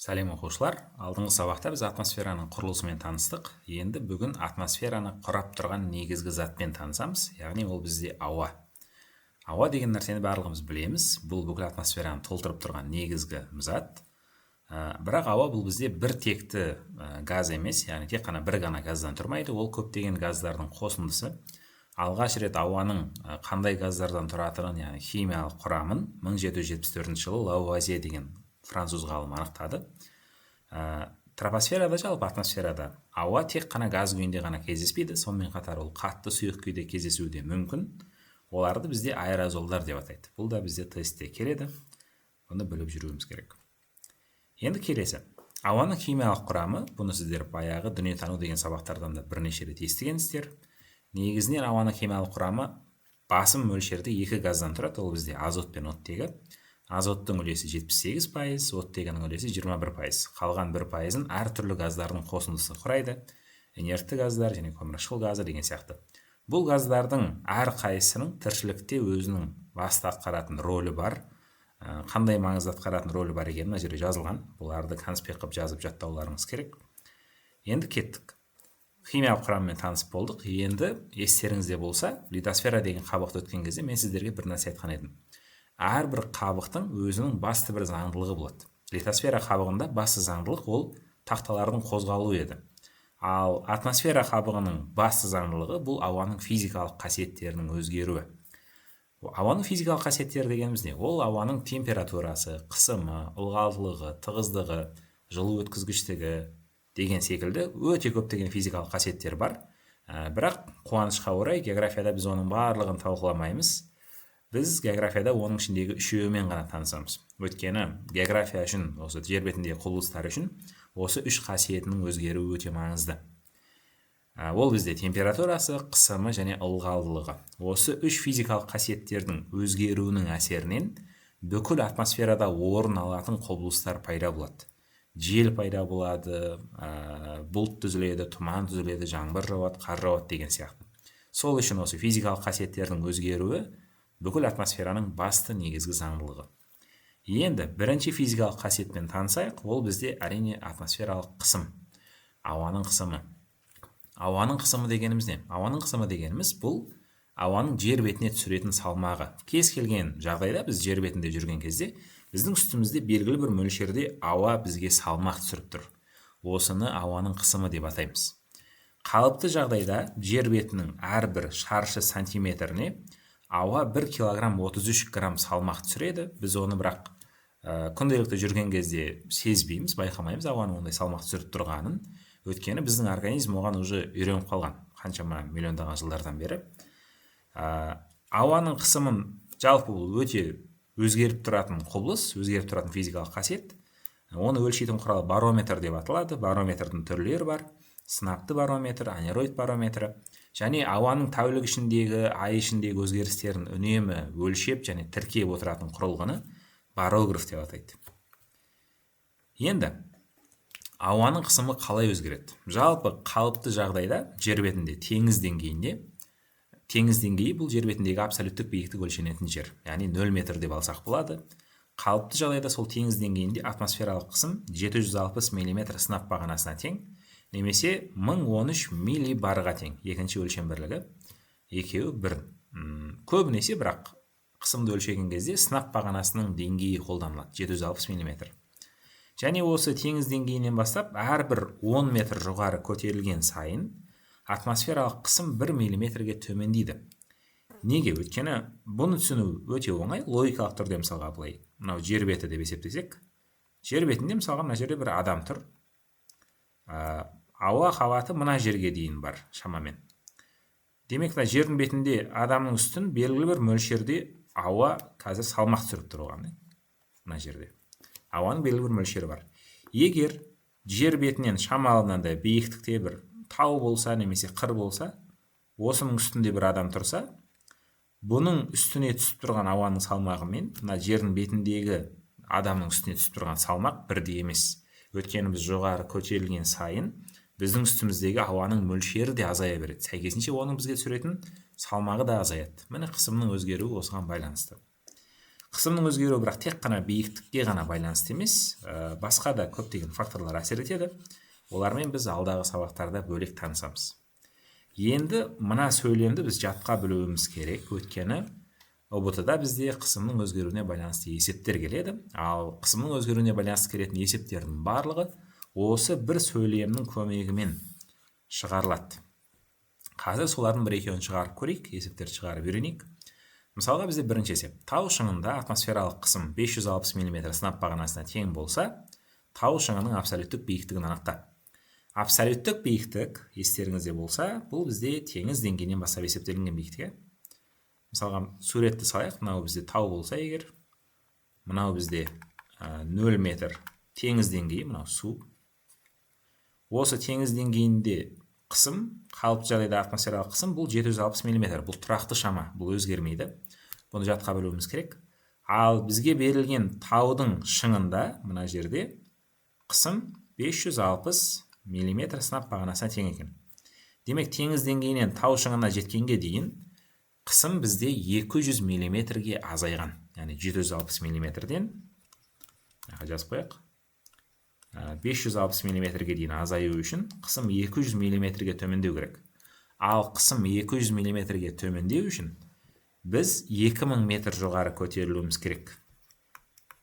Сәлем, оқушылар! Алдыңғы сабақта біз атмосфераның құрылысымен таныстық. Енді бүгін атмосфераны құрап тұрған негізгі затпен танысамыз, яғни ол бізде ауа. Ауа деген нәрсені барлығымыз білеміз. Бұл бүкіл атмосфераны толтырып тұрған негізгі зат. Бірақ ауа бұл бізде бір текті газ емес, яғни тек қана бір ғана газдан тұрмайды, ол көптеген газдардың қосындысы. Алғаш рет ауаның қандай газдардан тұратынын, яғни химиялық құрамын 1774 жылы Лавуазье деген француз ғалымы анықтады. Тропосферада, жалпы атмосферада ауа тек қана газ күйінде ғана кездеспейді, сонымен қатар ол қатты сұйық күйде кездесуі де мүмкін. Оларды бізде аэрозолдар деп атайды. Бұл да бізде тестте келеді, бұны біліп жүруіміз керек. Енді келесі ауаның химиялық құрамы. Бұны сіздер баяғы дүниетану деген сабақтардан да бірнеше рет естігенсіздер. Негізінен ауаның химиялық құрамы басым мөлшерде екі газдан тұрады. Ол бізде азот пен оттегі. Азоттың үлесі 78%, оттегінің үлесі 21%. Қалған 1%-ын әртүрлі газдардың қосындысы құрайды: инертті газдар және көмірқышқыл газы деген сияқты. Бұл газдардың әрқайсысының тіршілікте өзінің басты атқаратын рөлі бар. Қандай маңызды атқаратын рөлі бар екені мына жерде жазылған. Бұларды конспект қылып жазып жаттауларыңыз керек. Енді кеттік. Химиялық құрамымен танысып болдық. Енді естеріңізде болса, литосфера деген қабықты өткен кезде мен сіздерге бір нәрсе айтқан едім: әрбір қабықтың өзінің басты бір заңдылығы болады. Литосфера қабығында басты заңдылық ол тақталардың қозғалуы еді. Ал атмосфера қабығының басты заңдылығы бұл ауаның физикалық қасиеттерінің өзгеруі. Ауаның физикалық қасиеттері дегеніміз не? Ол ауаның температурасы, қысымы, ылғалдылығы, тығыздығы, жылу өткізгіштігі деген секілді өте көптеген физикалық қасиеттер бар. Бірақ қуанышқа орай, географияда біз оның барлығын талқыламаймыз. Біз географияда оның ішіндегі үшеуімен ғана танысамыз, өйткені география үшін, осы жер бетіндегі құбылыстар үшін осы үш қасиетінің өзгеруі өте маңызды. Ол бізде температурасы, қысымы және ылғалдылығы. Осы үш физикалық қасиеттердің өзгеруінің әсерінен бүкіл атмосферада орын алатын құбылыстар пайда болады: жел пайда болады, бұлт түзіледі, тұман түзіледі, жаңбыр жауады, қар жауады деген сияқты. Сол үшін осы физикалық қасиеттердің өзгеруі бүкіл атмосфераның басты негізгі заңдылығы. Енді бірінші физикалық қасиетпен танысайық. Ол бізде, әрине, атмосфералық қысым, ауаның қысымы. Ауаның қысымы дегеніміз не? Ауаның қысымы дегеніміз бұл ауаның жер бетіне түсіретін салмағы. Кез келген жағдайда біз жер бетінде жүрген кезде біздің үстімізде белгілі бір мөлшерде ауа бізге салмақ түсіріп тұр. Осыны ауаның қысымы деп атаймыз. Қалыпты жағдайда жер бетінің әрбір шаршы сантиметріне ауа 1 килограмм 33 грамм салмақ түсіреді. Біз оны бірақ күнделікті жүрген кезде сезбейміз, байқамаймыз ауаның ондай салмақ түсіріп тұрғанын, өйткені біздің организм оған уже үйреніп қалған қаншама миллиондаған жылдардан бері. Ауаның қысымын, жалпы бұл өте өзгеріп тұратын құбылыс, өзгеріп тұратын физикалық қасиет. Оны өлшейтін құрал барометр деп аталады. Барометрдің түрлері бар: сынапты барометр, анероид барометрі. Және ауаның тәулік ішіндегі, ай ішіндегі өзгерістерін үнемі өлшеп және тіркеп отыратын құрылғыны барограф деп атайды. Енді ауаның қысымы қалай өзгереді? Жалпы қалыпты жағдайда жер бетінде теңіз деңгейінде, теңіз деңгейі бұл жер бетіндегі абсолюттік биіктік өлшенетін жер, яғни 0 метр деп алсақ болады, қалыпты жағдайда сол теңіз деңгейінде атмосфералық қысым 760 мм сынап бағанасына тең немесе 1013 миллибарға тең. Екінші өлшем бірлігі екеуі бір. Көбінесе бірақ қысымды өлшеген кезде сынап бағанасының деңгейі қолданылады, 760 мм. Және осы теңіз деңгейінен бастап әрбір 10 метр жоғары көтерілген сайын атмосфералық қысым 1 миллиметрге төмендейді. Неге? Өйткені бұны түсіну өте оңай логикалық түрде. Мысалға, былай, мынау жер беті деп есептесек, жер бетінде, мысалға, мына жерде бір адам тұр. Ауа қабаты мына жерге дейін бар шамамен. Демек, мына жердің бетінде адамның үстін белгілі бір мөлшерде ауа қазір салмақ түсіріп тұр оған. Мына жерде ауаның белгілі бір мөлшері бар. Егер жер бетінен шамалы мынандай биіктікте бір тау болса немесе қыр болса, осының үстінде бір адам тұрса, бұның үстіне түсіп тұрған ауаның салмағы мен мына жердің бетіндегі адамның үстіне түсіп тұрған салмақ бірдей емес. Өйткені біз жоғары көтерілген сайын біздің үстіміздегі ауаның мөлшері де азая береді, сәйкесінше оның бізге түсіретін салмағы да азаяды. Міне, қысымның өзгеруі осыған байланысты. Қысымның өзгеруі бірақ тек қана биіктікке ғана байланысты емес, басқа да көптеген факторлар әсер етеді. Олармен біз алдағы сабақтарда бөлек танысамыз. Енді мына сөйлемді біз жатқа білуіміз керек, өйткені ҰБТ-да бізде қысымның өзгеруіне байланысты есептер келеді. Ал қысымның өзгеруіне байланысты келетін есептердің барлығы осы бір сөйлемнің көмегімен шығарылады. Қазір солардың бір екеуін шығарып көрейік, есептерді шығарып үйренейік. Мысалға, бізде бірінші есеп. Тау шыңында атмосфералық қысым 560 мм сынап бағанасына тең болса, тау шыңының абсолюттік биіктігін анықта. Абсолюттік биіктік, естеріңізде болса, бұл бізде теңіз деңгейінен бастап есептелінген биіктік. Мысалға, суретті салайық. Мынау бізде тау болса егер, мынау бізде 0 метр теңіз деңгейі, мынау су. Осы теңіз деңгейінде қысым, қалыпты жағдайда атмосфералық қысым бұл 760 мм. Бұл тұрақты шама, бұл өзгермейді. Бұны жатқа білуіміз керек. Ал бізге берілген таудың шыңында, мына жерде қысым 560 мм сынап бағанасына тең екен. Демек, теңіз деңгейінен тау шыңына жеткенге дейін қысым бізде 200 мм-ге азайған. Яғни 760 мм-ден, жазып қояйық, 560 мм-ге дейін азаю үшін қысым 200 мм-ге төмендеу керек. Ал қысым 200 мм-ге төмендеу үшін біз 2000 метр жоғары көтерілуіміз керек.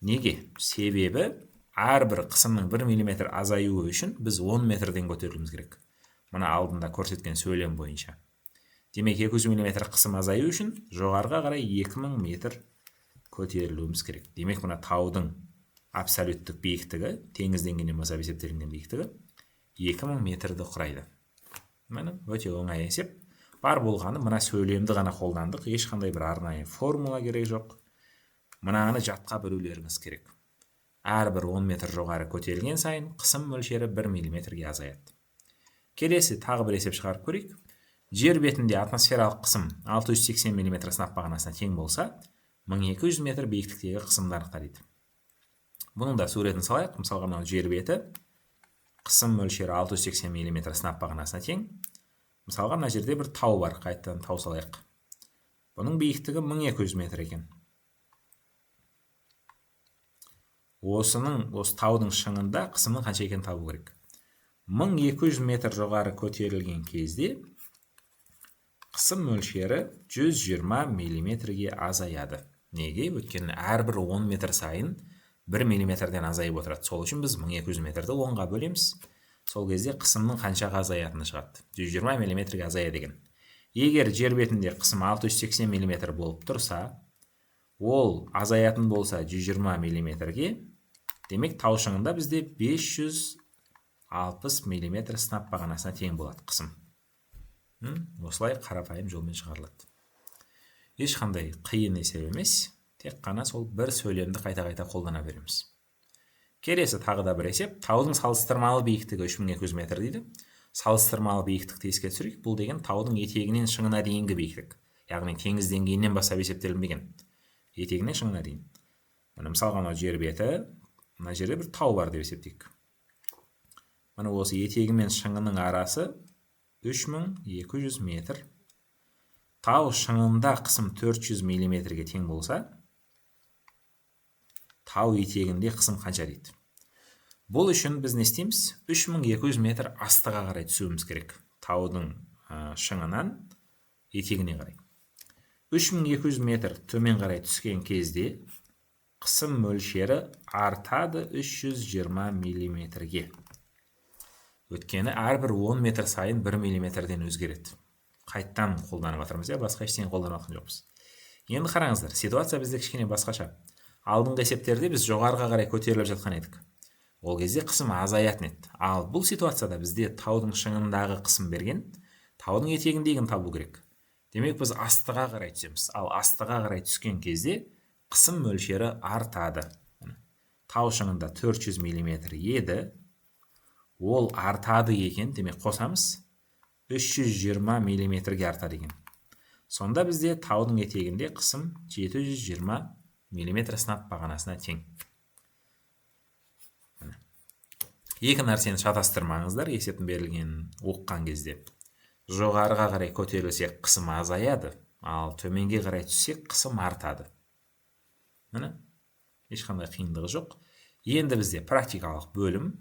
Неге? Себебі әрбір қысымның 1 мм азаюы үшін біз 10 метрден көтерілуіміз керек. Мына алдында көрсеткен сөйлем бойынша. Демек, 200 мм қысым азаю үшін жоғарыға қарай 2000 метр көтерілуіміз керек. Демек, мына таудың абсолюттік биіктігі, теңіз деңгейінен бастап есептелінген биіктігі 2000 метрді құрайды. Міне, өте оңай есеп. Бар болғаны мына сөйлемді ғана қолдандық, ешқандай бір арнайы формула керек жоқ. Мынаны жатқа білулеріңіз керек. Әрбір 10 метр жоғары көтерілген сайын қысым мөлшері 1 мм-ге азаяды. Келесі тағы бір есеп шығарып көрейік. Жер бетінде атмосфералық қысым 680 мм сынап бағанасына тең болса, 1200 метр биіктіктегі қысымды анықта дейді. Бұның да суретін салайық. Мысалға, мынау жер беті, қысым мөлшері 680 мм сынап бағанасына тең. Мысалға, мына жерде бір тау бар, қайтадан тау салайық. Бұның биіктігі 1200 метр екен. Осы таудың шыңында қысымның қанша екенін табу керек. 1200 метр жоғары көтерілген кезде қысым мөлшері 120 мм-ге азаяды. Неге? Өйткені әрбір 10 метр сайын 1 мм-ден азайып отырады. Сол үшін біз 1200 метрді 10-ға бөлеміз. Сол кезде қысымның қаншаға азаятыны шығады. 120 мм-ге азаяды екен. Егер жер бетінде қысым 680 мм болып тұрса, ол азаятын болса 120 мм-ге, демек тау шыңында бізде 560 мм сынап бағанасына тең болады қысым. Осылай қарапайым жолмен шығарылады. Ешқандай қиын есеп емес, тек қана сол бір сөйлемді қайта-қайта қолдана береміз. Келесі тағы да бір есеп. Таудың салыстырмалы биіктігі 3200 метр дейді. Салыстырмалы биіктікті еске түсірейік. Бұл деген таудың етегінен шыңына дейінгі биіктік. Яғни теңіз деңгейінен бастап есептелінбеген. Етегінен шыңына дейін. Міне, мысалға, мынау жер беті, мына жерде бір тау бар деп есептейік. Міне, осы етегі мен шыңының арасы 3200 метр. Тау шыңында қысым 400 мм-ге тең болса, тау етегінде қысым қанша дейді. Бұл үшін біз не істейміз? 3200 метр астыға қарай түсуіміз керек. Таудың шыңынан етегіне қарай. 3200 метр төмен қарай түскен кезде қысым мөлшері артады 320 мм-ге. Өйткені әрбір 10 метр сайын 1 мм-ден өзгереді. Қайттан қолданып жатырмыз, басқа ештеңе қолданып жатқан жоқпыз. Енді қараңыздар, ситуация бізде кішкене басқаша. Алдыңғы есептерде біз жоғарыға қарай көтеріліп жатқан едік. Ол кезде қысым азаятын еді. Ал бұл ситуацияда бізде таудың шыңындағы қысым берген, таудың етегіндегін табу керек. Демек, біз астыға қарай түсеміз. Ал астыға қарай түскен кезде қысым мөлшері артады. Тау шыңында 400 мм еді. Ол артады екен, демек қосамыз, 320 мм-ге артады екен. Сонда бізде таудың етегінде қысым 720 мм сынап бағанасына тең. Екі нәрсені шатастырмаңыздар есептің берілгенін оқыған кезде. Жоғарыға қарай көтерілсек қысым азаяды, ал төменге қарай түссек қысым артады. Міне, ешқандай қиындығы жоқ. Енді бізде практикалық бөлім.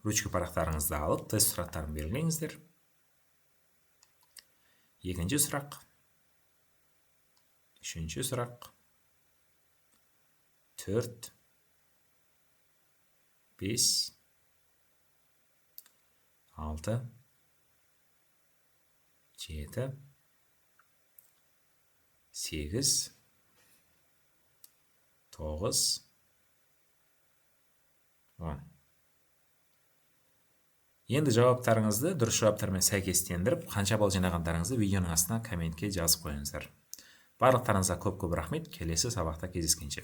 Ручка, парақтарыңызды алып, тест сұрақтарын белгілеңіздер. Екінші сұрақ, үшінші сұрақ, төрт, бес, алты, жеті, сегіз, 9, 10. Енді жауаптарыңызды дұрыс жауаптармен сәйкестендіріп, қанша балл жинағандарыңызды видеоның астына комментке жазып қойыңыздар. Барлықтарыңызға көп көп рахмет. Келесі сабақта кездескенше.